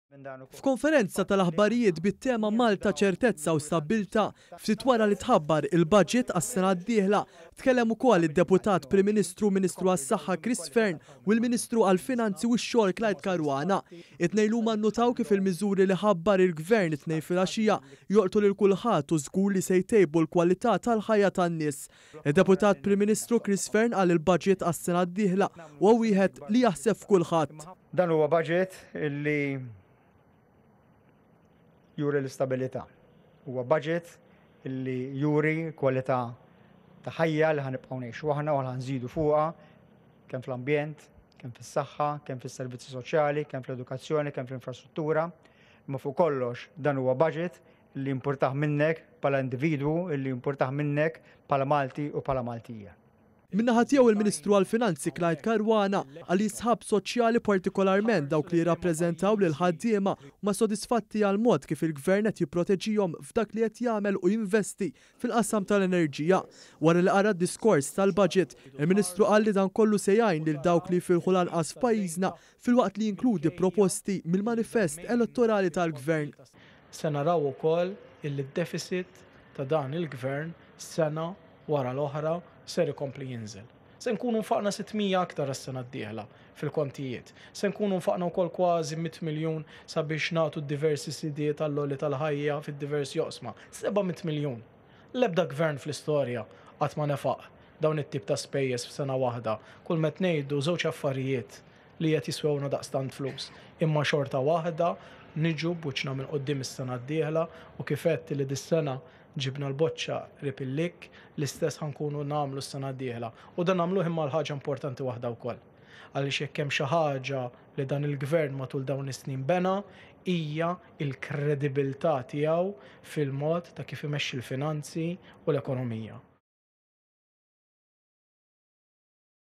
F'konferenza tal-aħbarijiet bit-tema Malta Ċertezza u Stabbiltà, ftit wara li tħabbar il-budget għas-sena d-dieħla, tkellem ukoll id-Deputat Prim Ministru u Ministru għas-Saħħa Chris Fearne u l-Ministru għall-Finanzi u x-Xogħol Clyde Caruana. It-tnejn li huma nnutaw kif il-miżuri li ħabbar il-Gvern it-Tnejn filgħaxija jolqtu lil kulħadd u żgur li se jtejbu l-kwalità tal-ħajja tan-nies. Id-Deputat Prim Ministru Chris Fearne qal li l-budget għas-sena d-dieħla huwa wieħed li jaħseb f'kulħadd. Dan huwa budget li juri l-istabilità. Huwa budget li juri kwalità ta' ħajja li ħanibqgħu ngħixu aħna u ħanżidu fuqha kemm fl-ambjent, kemm fis-saħħa, kemm fis-servizzi soċjali, kemm fl-edukazzjoni, kemm fl-infrastruttura. Imma fuq kollox dan huwa budget li jimpurtah minnek bħala individwu, li jimpurtah minnek bħala Malti u bħala Maltija. Min-naħa tiegħu il-Ministru għall-Finanzi Clyde Caruana qal li s-sħab soċjali partikolarment dawk li jirrappreżentaw lill-ħaddiema huma sodisfatti għall-mod kif il-Gvern qed jipproteġihom f'dak li qed jagħmel u jinvesti fil-qasam tal-enerġija. Wara li qara d-diskors tal-budget, il-Ministru qal li dan kollu se jgħin lil dawk li jifilħu l-anqas f'pajjiżna filwaqt li jinkludi proposti mill-manifest elettorali tal-Gvern. Se naraw ukoll illi d-deficit ta' dan il-Gvern sena wara l-oħra ser ikompli jinżel. Se nkunu nfaqna 600 aktar għas-sena d-dieħla fil-kontijiet. Se nkunu nfaqna wkoll kważi 100 miljun sabiex nagħtu d-diversi sidiet għall-għoli tal-ħajja fid-diversi oqsma. 700 miljun. L-ebda gvern fl-istorja qatt ma nefaq dawn it-tip ta' spejjeż f'sena waħda. Kull ma qed ngħidu żewġ affarijiet li qed jiswewna daqstant flus. Imma xorta waħda niġu b'wiċċna minn quddiem is-sena d-dieħla u kif għedt li dis-sena ġibna l-boċċa qrib il-likk, l-istess ħa nkunu nagħmlu s-sena d-dieħla. U dan nagħmluh imma għal ħaġa importanti waħda wkoll. Għaliex jekk hemm xi ħaġa li dan il-Gvern matul dawn is-snin bena, hija l-kredibilità tiegħu fil-mod ta' kif imexxi l-finanzi u l-ekonomija.